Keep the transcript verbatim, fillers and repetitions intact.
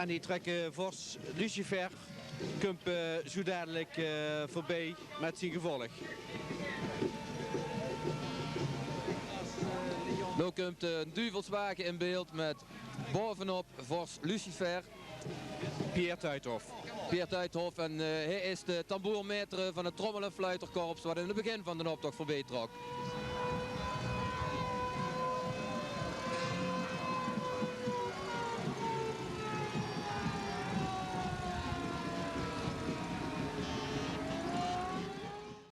En die trèkke vors Lucifer, kump eh, zoe dadelik eh, veurbie mèt zien gevolg. Noe kump eh, 'ne duvelswage in beeld mèt bovenop vors Lucifer Pierre Tuithof. Pierre Tuithof en eh, heer is de tamboer-maître van 't trommel- en fluiterkorps wat in 't begin van d'n optoch veurbie trok.